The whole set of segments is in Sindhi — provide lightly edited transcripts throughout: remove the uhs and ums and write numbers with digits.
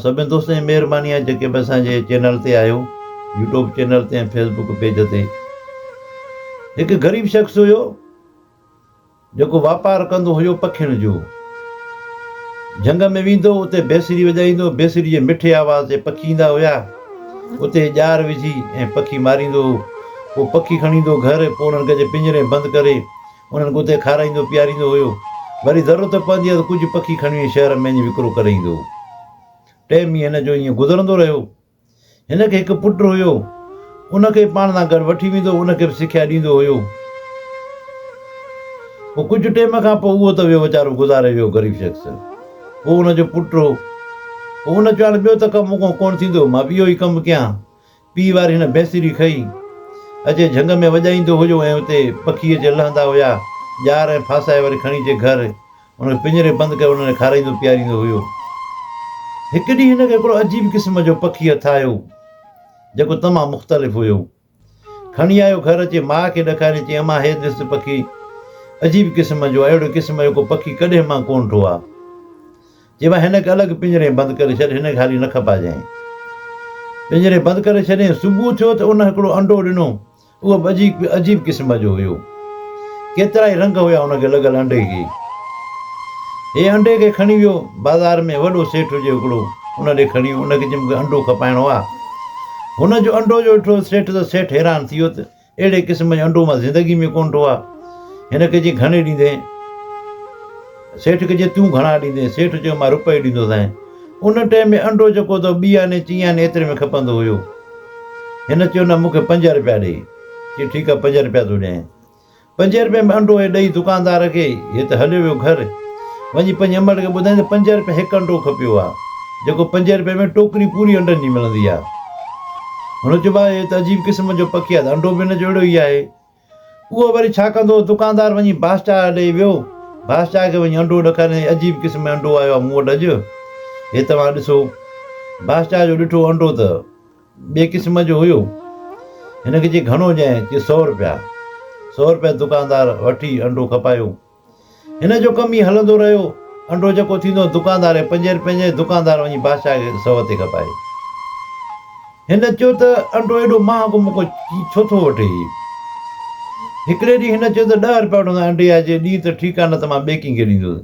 سڀني دوستن جي مهرباني آهي جيڪي به اسان جي چينل تي آهيو يوٽيوب چينل تي ۽ فيسبوڪ پيج تي. هڪ غريب شخص هيو جيڪو واپار ڪندو هيو پکين جو. جهنگ ۾ ويندو اتي بيسري وڄائيندو بيسري جي مٺي آواز تي پکي ايندا هيا اتي ڄار وجهي ۽ پکي ماريندو هو. پوء پکي کڻي ايندو گهر پوء انهن کي اچي پڃري ۾ بند ڪري انهن کي اتي کارائيندو پياريندو هيو. وري ضرورت پوندي هئس ته ڪجهه پکي کڻي وڃي شهر ۾ وڃي وڪرو ڪري ايندو هو. ٽيم ئي هن جو ائين گذرندو رهيو. هن کي هڪ پٽ هيو. ان کي به پاڻ سان گڏ وٺي ويندو هو، ان کي به سکيا ڏيندو هيو. پوء ڪجهه ٽيم کان پوء اهو ته ويو ويچارو گذاري ويو غريب شخص. پوء ان جو پٽ هو. پوء ان چيو هاڻي ٻيو ته ڪم مون کان ڪونه ٿيندو، مان به اهو ئي ڪم ڪيان. پيء واري هن بينسري کنئي، اچي جهنگ ۾ وڄائيندو هيو ۽ اتي پکي اچي لهندا هيا، ڄار ۽ ڦاسائي وري کڻي اچي گهر، ان کي پڃري بند ڪري انهن کي کارائيندو پياريندو هيو. هڪ ڏينهن هن کي هڪڙو عجيب قسم جو پکي هٿ آيو، جيڪو تمام مختلف هيو. کڻي آيو گهر اچي ماء کي ڏکاري چيائين امان هي ڏس پکي عجيب قسم جو آهي، اهڙي قسم جو ڪو پکي ڪڏهن مان ڪونه ڏٺو آهي. چي ڀاء هن کي الڳ پڃري ۾ بند ڪري ڇڏ، هن کي حالي نه کپائجانء. پڃري بند ڪري ڇڏيائين. صبح ٿيو ته ان هڪڙو انڊو ڏنو. اهو به عجيب عجيب قسم جو هيو. ڪيترائي رنگ هيا ان کي لڳل انڊي کي. هي انڊي کي کڻي ويو بازار ۾ وڏو سيٺ هجي هڪڙو ان ڏي کڻي ويو. ان کي چيم مون کي انڊو کپائڻو آ. هن جو انڊو جو ڏٺو سيٺ ته سيٺ حيران ٿي ويو ته اهڙي قسم جو انڊو مان زندگي ۾ ڪونه ڏٺو آ. هن کي چيائين گهڻي ڏيندين؟ سيٺ کي چيائين تون گهڻا ڏيندين؟ سيٺ چيو مان روپئي ڏيندوسانء. ان ٽيم ۾ انڊو جيڪو ته ٻي آني چئين آني ايتري ۾ کپندو هيو. هن چيو نه مون کي پنج رپيا ڏي. چيائين ٺيڪ آ پنج رپيا ٿو ڏيانء. پنجين رپين ۾ انڊو هي ڏئي دڪاندار کي، هي ته هليو ويو گهر. وڃي پنهنجي امڙ کي ٻڌائين ته پنج رپيا هڪ انڊو کپيو آ، جيڪو پنجين رپين ۾ ٽوڪري پوري انڊن جي ملندي آ. هن چيو ڀاء هي ته عجيب قسم جو پکي آ ته انڊو به هن جو اهڙو ئي آهي. اهو وري ڇا ڪندو هو، دڪاندار وڃي بادشاهه ڏي ويو. بادشاهه کي وڃي انڊو ڏکاريائين، عجيب قسم جو انڊو آيو آ مون وٽ اڄ، هي توهان ڏسو. بادشاهه جو ڏٺو انڊو ته. ٻئي قسم جو هيو. هن کي چي گهڻو ڏيانء؟ چي سو رپيا. سو رپيا دڪاندار وٺي انڊو کپايو. هن جو ڪم ئي هلندو رهيو. انڊو جيڪو ٿيندو دڪاندار کي پنجين رپين جي دڪاندار وڃي بادشاهه کي سو تي کپائي. هن چيو ته انڊو ايڏو مهانگو مون کان ڇو ٿو وٺي هي؟ هڪڙي ڏينهن هن چيو ته ڏهه رپيا وٺندو انڊي جا جي ڏين ته ٺيڪ آهي نه ته مان ٻئي ڪنهن کي ڏيندس.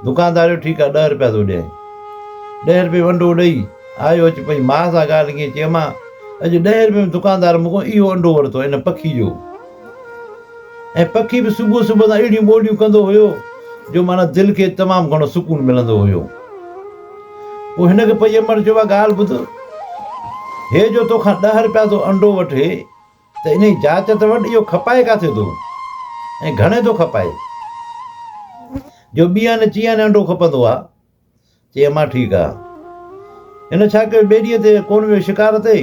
دڪاندار چيو ٺيڪ آ ڏهه رپيا ٿو ڏيانء. ڏهه رپئي ونڊو ڏئي آيو اچي پنهنجي ماء سان ڳالهه ڪيائين چي امان اڄ ڏهين رپئي ۾ دڪاندار مون کان اهو انڊو ورتو ان پکي جو ۽ پکي به صبح صبح سان اهڙيون ٻوليون ڪندو هيو جو معنيٰ دل کي تمام گهڻو سڪون ملندو هيو. پوء هن کي پنهنجي امڙ چيو ڳالهه ٻڌ هي جو توکان ڏهه رپيا ٿو انڊو وٺي ته انهيء جاچ ته وٺ اهو کپائي ڪاٿي ٿو ۽ گهڻي ٿو کپائي جو ٻي آني چئين آني انڊو کپندو آ. چي امان ٺيڪ آ. هن ڇا ڪيو ٻئي ڏينهن تي ڪونه ويو شڪار تي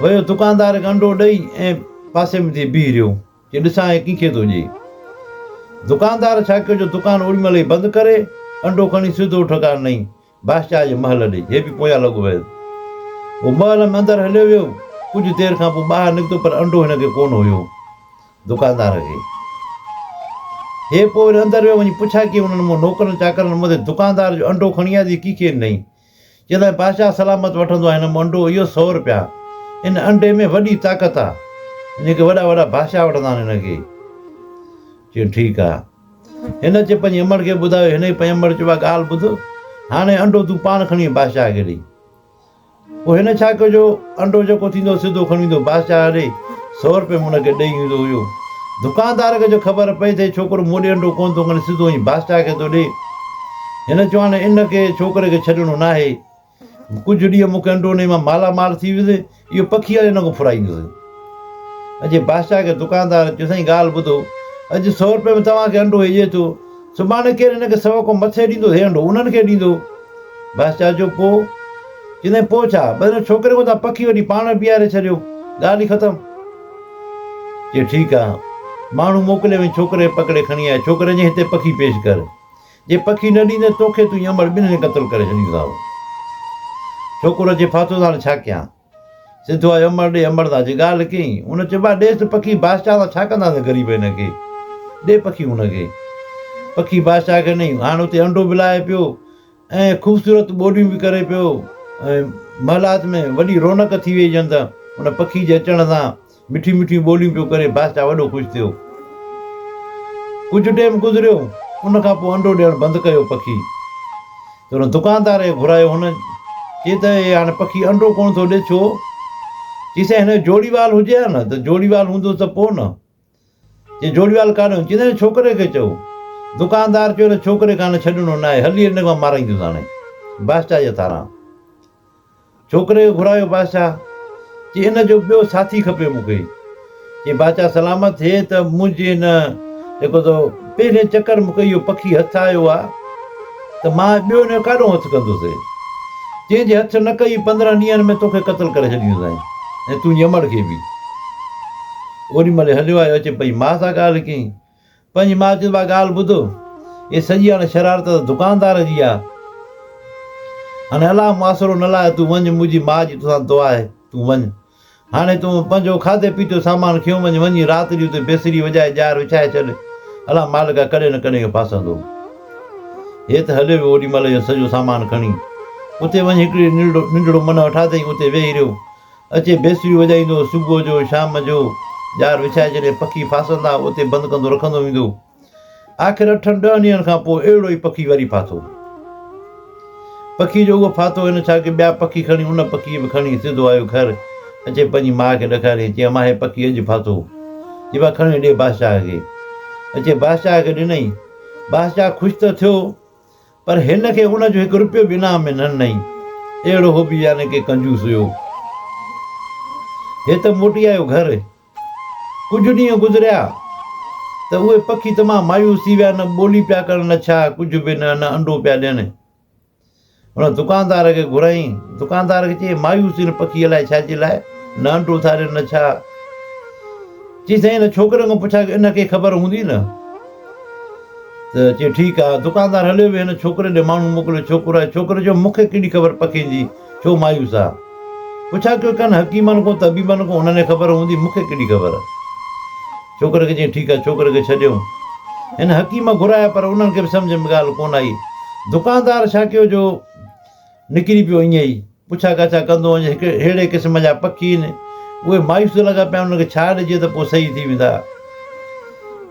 ويو دڪاندار کي انڊو ڏئي ۽ پاسي ۾ ٿي بيهي رهيو چي ڏسان هي ڪنهن کي ٿو ڏئي. دڪاندار ڇا ڪيو جو دڪان اوڏي مهل ئي بند ڪري انڊو کڻي سڌو ٺڪاڻ نئي بادشاهه جي محل ڏي، هي به پويان لڳو ويس. هو محل ۾ اندر هليو ويو. ڪجهه دير کان پوء ٻاهر نڪتو پر انڊو هن کي ڪونه هيو. دڪاندار کي. هي پوء وري اندر ويو وڃي پڇا ڪيائين انهن مون نوڪرن چاڪرن مون تي دڪاندار جو انڊو کڻي آيا ته هي ڪي کي ڏنئي؟ چيائين ته بادشاهه سلامت وٺندو آهي هن مون انڊو اهو سو رپيا. ان انڊي ۾ وڏي طاقت آ. ان کي وڏا وڏا بادشاهه وٺندا آهن هن کي. چيائين ٺيڪ آ. هن اچي پنهنجي امڙ کي ٻڌايو. هن کي پنهنجي امڙ چيو، اها ڳالهه ٻڌ، هاڻي انڊو تون پاڻ کڻي بادشاهه کي ڏي. پوء هن ڇا ڪيو جو انڊو جيڪو ٿيندو هو سڌو کڻي ويندو هو بادشاهه ڏي، سو رپئي ۾ هن کي ڏئي ايندو هيو. دڪاندار کي جو خبر پئي ته هي ڇوڪرو مون ڏي انڊو ڪونه ٿو کڻي، سڌو وڃي بادشاهه کي ٿو ڏي. هن چيو هاڻي ان کي ڇوڪري کي ڇڏڻو ناهي. ڪجهه ڏينهن مون کي انڊو ڏئي مان مالا مال ٿي ويس، اهو پکي هاڻي هن کان ڦرائيندس. اچي بادشاهه کي دڪاندار چيو، سائين ڳالهه ٻڌو، اڄ سو رپئي ۾ توهان کي انڊو هي ڏئي ٿو، سڀاڻي ڪير هن کي سو کان مٿي ڏيندو، هي انڊو انهن کي ڏيندو. بادشاهه چيو، پوء؟ چيائين، پوء ڇا، بس هن ڇوڪري کان توهان پکي وٺي پاڻ وٽ بيهاري ڇڏيو، ڳالهه ئي ختم. چيو، ٺيڪ آ. ماڻهو موڪلي وڃي ڇوڪري کي پڪڙي کڻي آيا، ڇوڪري چيائين، هتي پکي پيش ڪر. جي پکي نه ڏيندين توکي تون امڙ ٻنهين قتل ڪري ڇڏيندوسانو. ڇوڪرو اچي ڦاٿو ته هاڻي ڇا ڪيان. سڌو آيو امڙ ڏي، امڙ سان اچي ڳالهه ڪيائين. هن چيو ڀاء ڏيس ته پکي بادشاهه سان ڇا ڪنداسين غريب هن کي. ڏي پکي هن کي. پکي بادشاهه کي ڏنائين. هاڻ اتي انڊو به لاهي پيو. ۽ خوبصورت ٻوليون به ڪري پيو ۽ محلات ۾ وڏي رونق ٿي ويئي ڄڻ ته ان پکي جي اچڻ سان مٺيون مٺيون ٻوليون پيو ڪري بادشاهه وڏو خوش ٿيو. ڪجهه ٽيم گذريو ان کان پوء انڊو ڏيڻ بند ڪيو پکي ته ان دڪاندار کي گهرايو هن چي ته هي هاڻي پکي انڊو ڪونه ٿو ڏي ڇو؟ چي سائين هن جو جوڙيوال هجي ها نه ته جوڙيوال هوندو ته پوء نه. چي جوڙيوال ڪاڏي وڃ؟ چي ته هن ڇوڪري کي چئو. دڪاندار چيو ته ڇوڪري کي هاڻي ڇڏڻو ناهي هلي هن کي مان مارائيندس هاڻي بادشاهه جي ٿاران. ڇوڪري کي گهرايو بادشاهه چي ان جو ٻيو ساٿي کپي مون کي. چي بادشاهه سلامت ٿئي ته منهنجي هن جيڪو تو پهرين چڪر مون کي اهو پکي هٿ آيو آ ته مان ٻيو هن جو ڪاڏو هٿ ڪندس. چي جي هٿ نه ڪئي 15 ڏينهن ۾ توکي قتل ڪري ڇڏيندوسانء ۽ تنهنجي امڙ کي به. اوڏي مهل هليو آيو اچي پنهنجي ماء سان ڳالهه ڪيائين. پنهنجي ماء چيس ڀاء ڳالهه ٻڌ، هي سڄي هاڻي شرارت ته دڪاندار جي آ. هاڻي الله مون آسرو نه لاهي تون وڃ منهنجي ماء جي توسان دعا آهي تون وڃ. هاڻي تون پنهنجو کاڌي پيتو سامان کنيو وڃ وڃي رات ڏينهن اتي بيسري وڄائي ڄار وڇائي ڇڏ الله مالڪ آ ڪڏهن نه ڪڏهن اهو ڦاسندو. هي ته هليو ويو اوڏي مهل اهو سڄو سامان کڻي. اتي وڃي هڪڙي ننڍڙو منهه ٺاهيائين اتي ويهي رهيو. اچي بيسريون وڄائيندو هو، صبح جو، شام جو، ڄار وڇائي جڏهن پکي ڦاسندا، اتي بند ڪندو رکندو ويندو. آخر اٺن ڏهن ڏينهن کان پوء اهڙو ئي پکي وري ڦاٿو. پکي جو اهو ڦاٿو هن ڇا ڪيو، ٻيا پکي کڻي ان پکيء به کڻي سڌو آيو گهر، اچي پنهنجي ماء کي ڏکاريائين، چيائين امان هي پکي اڄ ڦاٿو. چي با کڻي ڏي بادشاهه کي. اچي بادشاهه کي ڏنائين. بادشاهه خوش ته ٿيو، پر هن کي ان جو هڪ رپيو به انعام ۾ نه ڏنائين. اهڙو هو به يعني ڪي ڪنجوس هيو. هي ته موٽي آيو گهر. ڪجهه ڏينهن گذريا ته اهي پکي تمام مايوس ٿي ويا، نه ٻولي پيا ڪرن نه ڇا، ڪجهه به نه، نه انڊو پيا ڏين. هن دڪاندار کي گهرايائين. دڪاندار کي چيائين، مايوس هن پکي الائي ڇا جي لاء نه انڊو ٿا ڏين نه ڇا. چي سائين هن ڇوڪري کان پڇا ڪيو ان کي خبر هوندي نه. ته چي ٺيڪ آ. دڪاندار هليو ويو. هن ڇوڪري ڏي ماڻهو موڪليو. ڇوڪرو آيو. ڇوڪري چيو مون کي ڪهڙي خبر پکين جي ڇو مايوس آ. پڇا ڪيو ڪن حڪيمن کان طبيبن کان انهن کي خبر هوندي مون کي ڪهڙي خبر. ڇوڪري کي چيائين ٺيڪ آ. ڇوڪري کي ڇڏيو. هن حڪيم گهرايا پر انهن کي به سمجهه ۾ ڳالهه ڪونه آئي. دڪاندار ڇا ڪيو جو نڪري پيو ائين ئي پڇا ڳاڇا ڪندو وڃي. هڪ اهڙي قسم جا پکي آهن، اهي مايوس لڳا پيا آهن، انهن کي ڇا ڏجي ته پوء صحيح ٿي ويندا.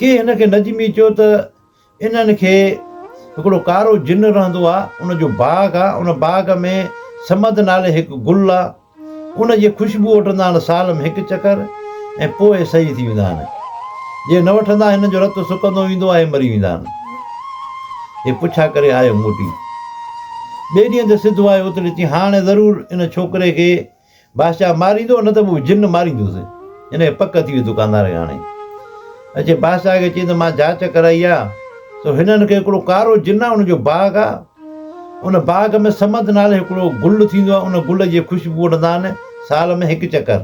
ڪنهن هن کي نجمي چيو ته انهن کي هڪڙو ڪارو جن رهندو آهي، ان جو باغ آهي، ان باغ ۾ صمد نالي هڪ گل آهي، ان جي خوشبو وٺندا آهن سال ۾ هڪ چڪر ۽ پوء صحيح ٿي ويندا آهن. جي نه وٺندا هنن جو رت سڪندو ويندو آهي مري ويندا آهن. هي پڇا ڪري آيو موٽي. ٻئي ڏينهن تي سڌو آيو اتڙي چيائين هاڻي ضرور ان ڇوڪري کي بادشاهه ماريندو نه ته پوء جن ماريندوس. هن کي پڪ ٿي وئي دڪاندار کي هاڻي. اچي بادشاهه کي چيائين ته مان جاچ ڪرائي آ سو هنن کي هڪڙو ڪارو جن آ ان جو باغ آ. ان باغ ۾ صمد نالي هڪڙو گل ٿيندو آهي، ان گل جي خوشبو وٺندا آهن سال ۾ هڪ چڪر.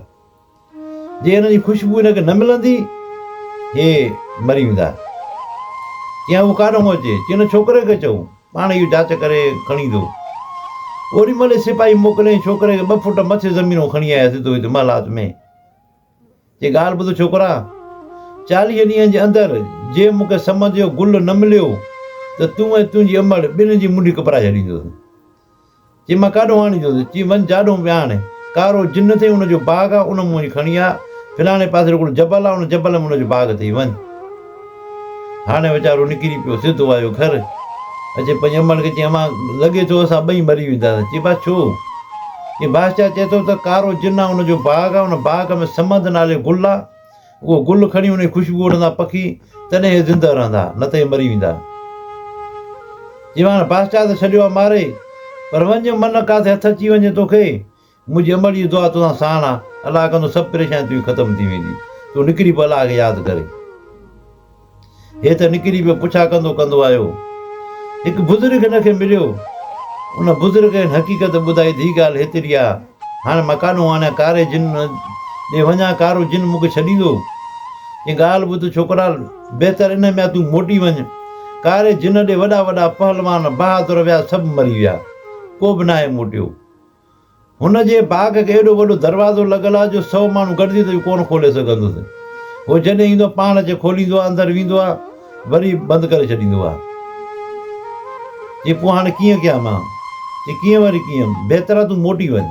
جي ان جي خوشبو هن کي نه ملندي، هي مري ويندا. چيائين اهو ڪاڏهون اچي؟ چيائين ان ڇوڪري کي چئو، پاڻ اهو جاچ ڪري کڻي ايندو. اوڏي مهل ئي سپاهي موڪليائين ڇوڪري کي ٻه فوٽ مٿي زمينون کڻي آيا سڌو هتي محلات ۾. چي ڳالهه ٻڌ ڇوڪرا، 40 ڏينهن جي اندر جي مون کي سمند جو گل نه مليو ته تون ۽ تنهنجي امڙ ٻنهي جي منڍي ڪپرائي ڇڏيندس. چي مان ڪاڏهون آڻيندس؟ چي وڃ جاڏهون به آڻ. ڪارو جن اٿئي ان جو باغ آ، ان مان وڃي کڻي آ. فلاڻي پاسي هڪڙو جبل آ، ان جبل ۾ ان جو باغ اٿئي، وڃ. هاڻي ويچارو نڪري پيو، سڌو آيو گهر. اچي پنهنجي امڙ کي چيائين، امان لڳي ٿو اسان ٻئي مري وينداسين. چي با ڇو؟ چي بادشاهه چئي ٿو ته ڪارو جن آ، ان جو باغ آ، ان باغ ۾ صمد نالي گل آ، اهو گل کڻي ان جي خوشبو وٺندا پکي، تڏهن هي زنده رهندا، نه ته هي مري ويندا. چي هاڻي بادشاهه ته ڇڏيو آ ماري، پر وڃ من ڪاٿي هٿ اچي وڃي توکي. منهنجي امڙ جي دعا توسان ساڻ آ، الله ڪندو سڀ پريشاني تنهنجي ختم ٿي ويندي. تون نڪري پئه الله کي ياد ڪري. هي ته نڪري پيو پڇا ڪندو ڪندو آيو. هڪ بزرگ هن کي مليو. ان بزرگ هن حقيقت ٻڌائي ته هي ڳالهه هيتري آ، هاڻي مان ڪاڏهون آڻيان ڪاري جن ڏي وڃان ڪارو جن مون کي ڇڏيندو؟ چيائين ڳالهه ٻڌ ڇوڪرا بهتر ان ۾ آ تون موٽي وڃ. ڪاري جن ڏي وڏا وڏا پهلوان بهادر ويا سڀ مري ويا. ڪو به ناهي موٽيو. هن جي باغ کي ايڏو وڏو دروازو لڳل آهي جو سئو ماڻهو گڏجي ته به ڪونه کولي سگهندس. هو جڏهن ايندو آهي پاڻ اچي کوليندو آهي، اندر ويندو آهي، وري بند ڪري ڇڏيندو آهي. چي پوء هاڻي ڪيئن ڪيان مان؟ چي ڪيئن وري ڪيئن؟ بهتر آ تون موٽي وڃ.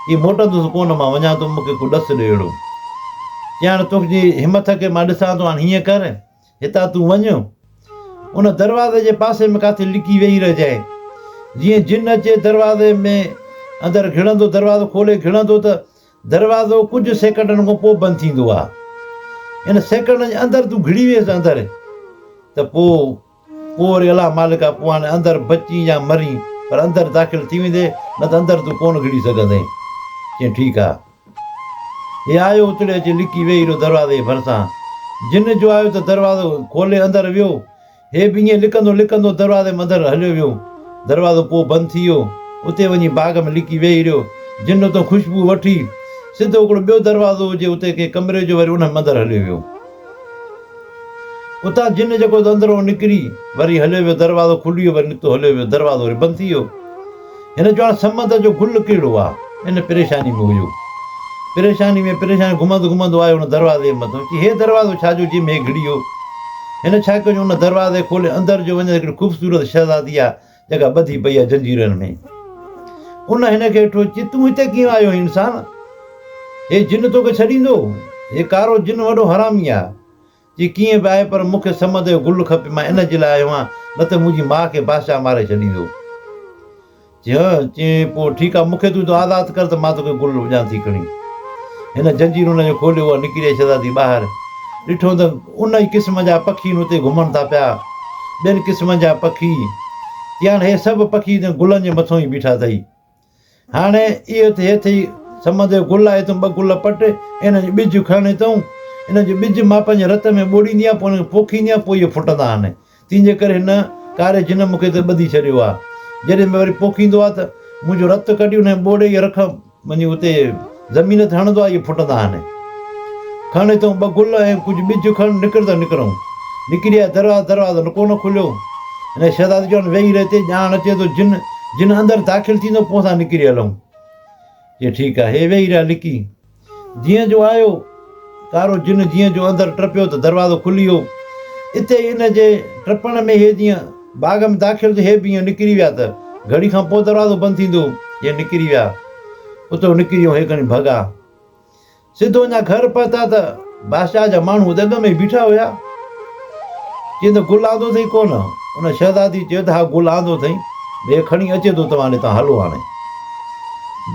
چي موٽندس ڪونه مان وڃان ٿو مون کي ڪو ڏس ڏي اهڙو. چي هاڻ توکجي همٿ کي مان ڏسان ٿو هاڻ هيئن ڪر هتان تون وڃ ان دروازي جي پاسي ۾ ڪاٿي لڪي ويهي رهجانء. جيئن جن اچي دروازي ۾ اندر گهڙندو دروازو کولي گهڙندو ته دروازو ڪجهه سيڪنڊن کان پوء بند ٿيندو آ. ان سيڪنڊن جي اندر تون گهڙي ويس اندر ته پوء پوء وري الله مالڪ آ پوء هاڻي اندر بچين يا مرين پر اندر داخل ٿي ويندين نه ته اندر تون ڪونه گهڙي سگهندين. چيائين ٺيڪ آ. هي آيو اتڙي اچي لڪي ويهي رهيو دروازي جي ڀرسان. جن جو آيو ته دروازو کولي اندر ويو. هي به ائين لڪندو لڪندو دروازي ۾ اندر هليو ويو. دروازو پوء بند ٿي ويو. اتي وڃي باغ ۾ لڪي ويهي رهيو. جن اتان خوشبو وٺي سڌو هڪڙو ٻيو دروازو هجي اتي ڪنهن ڪمري جو وري ان ۾ اندر هليو ويو. اتان جن جيڪو اندرون نڪري وري هليو ويو دروازو کلي ويو وري نڪتو هليو ويو دروازو وري بند ٿي ويو. هن چيو هاڻ سمند جو گل ڪهڙو آ؟ ان پريشاني ۾ هيو. پريشاني ۾ پريشاني گهمندو گهمندو آيو ان دروازي جي مٿان چي هي دروازو ڇا جو جنهن ۾ هي گهڙي ويو. هن ڇا ڪيو جو ان دروازي کولي اندر جو وڃي ته هڪڙي خوبصورت شهزادي آ جيڪا ٻڌي پئي آ جنجيرن ۾. ان هن کي ڏٺو چي تون هتي ڪيئن آيو آهين انسان؟ هي جن توکي ڇڏيندو؟ هي ڪارو جن وڏو حرامي آ. چي ڪيئن به آهي پر مون کي سمند جو گل کپي مان ان جي لاء آيو آهيان نه ته منهنجي ماء کي بادشاهه ماري ڇڏيندو. چي هه، چي پوء ٺيڪ آهي مون کي تون آزاد ڪر ته مان توکي گل ڏيان ٿي کڻي. هن جنجير ان جو کوليو اها نڪري آئي شهزادي ٻاهر. ڏٺو ته ان ئي قسم جا پکي اتي گهمن ٿا پيا. ٻين قسمن جا پکي. چي هاڻ هي سڀ پکي گلن جي مٿو ئي بيٺا اٿئي. هاڻي اهو ته هيٺ ئي سمند جو گل آهي، تون ٻه گل پٽ، انهن جو ٻج کڻ هتئون، انهن جو ٻج مان پنهنجي رت ۾ ٻوڙيندي آهيان، پوء انهن کي پوکيندي آهيان، پوء اهي ڦٽندا آهن. تنهنجي ڪري هن ڪاري جن مون کي هتي ٻڌي ڇڏيو آهي. جڏهن ۾ وري پوکيندو آهي ته منهنجو رت ڪڍي انهن ۾ ٻوڙي اهي رک وڃي اتي زمين تي هڻندو آهي، اهي ڦٽندا آهن. کڻ هتئون ٻه گل ۽ ڪجهه ٻج کڻ، نڪر ته نڪرئون. نڪري آيا، دروازو دروازو ڪونه کليو. هن شهزادي چيو، ويهي رهه هتي، ڄاڻ اچي ٿو جن، جن اندر داخل ٿيندو، پوء اسان نڪري هلئون. چي ٺيڪ آهي. هي ويهي رهيا لڪي. جيئن جو آيو، ڪارو جن جيئن جو اندر ٽپيو ته دروازو کلي ويو. اتي ئي ان جي ٽپڻ ۾ هي جيئن باغ ۾ داخل ٿيو، هي به ائين نڪري ويا ته گهڙي کان پوء دروازو بند ٿيندو. هي نڪري ويا. اتو نڪري ويو هي کڻي ڀڳا. سڌو اڃا گهر پهتا ته بادشاهه جا ماڻهو اتي اڳ ۾ ئي بيٺا هيا. چيائين ته گل آندو اٿئي ڪونه؟ ان شهزادي چيو ته ها گل آندو اٿئي، هي کڻي اچي ٿو توهان ڏي، توهان هلو هاڻي.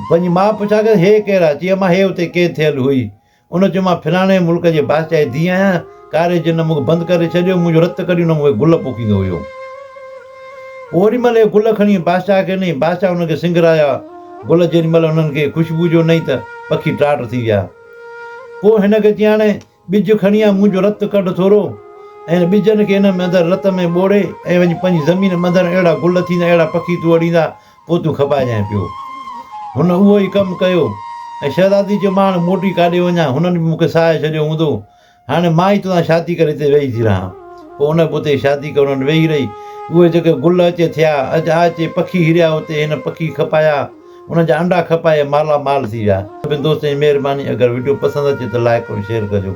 پنهنجي ماء پڇا ڪيس هي ڪير آهي؟ چيائين امان هي اتي قيد ٿيل هئي. ان چيو مان فلاڻي ملڪ جي بادشاهه جي ڌيء آهيان، ڪاري جن مون کي بند ڪري ڇڏيو، منهنجو رت ڪڍي ان مون کي گل پوکيندو هيو. پوء اوڏي مهل اهي گل کڻي بادشاهه کي ڏنائين، بادشاهه انهن کي سنگهرايا، گل جيڏي مهل انهن کي خوشبو جو نئي ته پکي ٽاٽ ٿي ويا. پوء هن کي چيائين هاڻي ٻج کڻي آ منهنجو رت ڪڍ ٿورو ۽ هن ٻجن کي ان ۾ اندر رت ۾ ٻوڙي ۽ وڃي پنهنجي زمين ۾ اندر اهڙا گل ٿيندا اهڙا پکي تون اڏيندا پوء تون کپائجانء پيو. هن اهو ئي ڪم ڪيو ۽ شهزادي چيو مان هاڻي موٽي ڪاڏي وڃان هنن به مون کي ساهي ڇڏيو هوندو هاڻي مان ئي توسان شادي ڪري هتي ويهي ٿي رهان. پوء ان به اتي شادي ڪري انهن ويهي رهي. اهي جيڪي گل اچي ٿيا، اچ آچي پکي هريا اتي هن پکي کپايا، انهن جا انڊا کپائي مالا مال ٿي ويا. سڀني دوستن جي مهرباني اگر وڊيو پسند اچي ته لائيڪ ۽ شيئر ڪجو.